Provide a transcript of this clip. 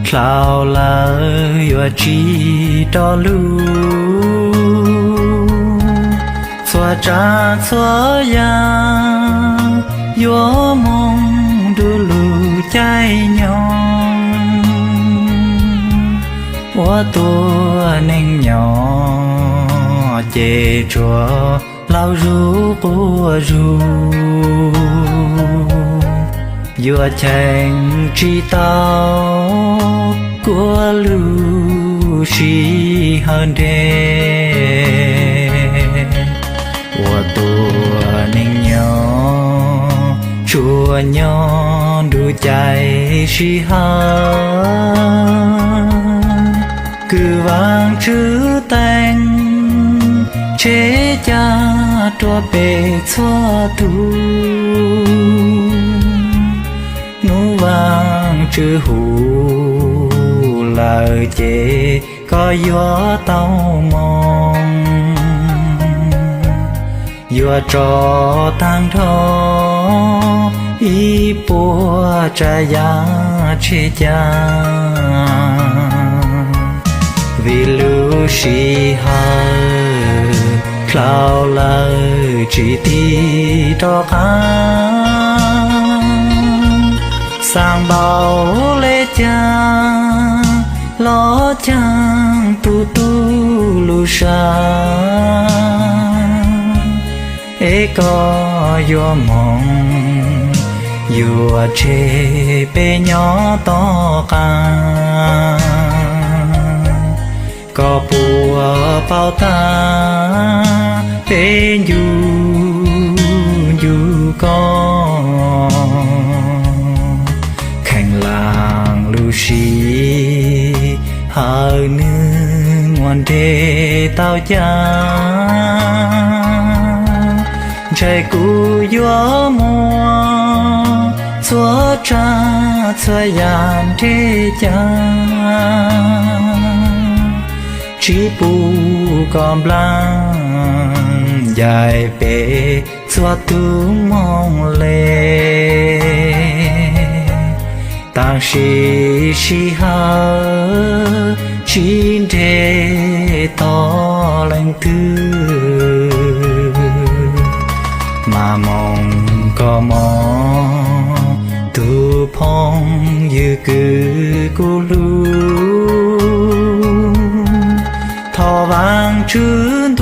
Dlhau lawm yuav tsis rov lug, txhua tsav txhua yam yuav moog du lug caij nyoog. Ua tuab neeg nyob ces tsuas laug zug quas zug, yuav cheem tsis tau kuas lub sij hawm nres. Ua tuab neeg nyob tsuas nyob nruab caij sij hawm, kws Vaajtswv teeb tseg cag rua peb txhua tug. Nub Vaajtswv hu lawm ces koj yuav tau moog, yuav tso taag nrho ib puab tsav yam tseg cag, vim lub sij hawm dlhau lawm tsis tig rov qaab. Xaav npaum le caag los caag tug tub lub sab, es koj yuav moog yuav tseg peb nyob tom qaab. Koj puas paub taag peb ncu ncu koj? Kheev laam lub sij hawm nwg muaj nres tau cag, ntshai kuv yuav muaj txhua tsav txhua yam nres cag, tsis pub koj nplaag ncaim peb txhua tug moog le. Tab sis sij hawm tsis nres tog leej twg, mas moog koj moog tug phooj ywg kws kuv hlub. Thov Vaajtswv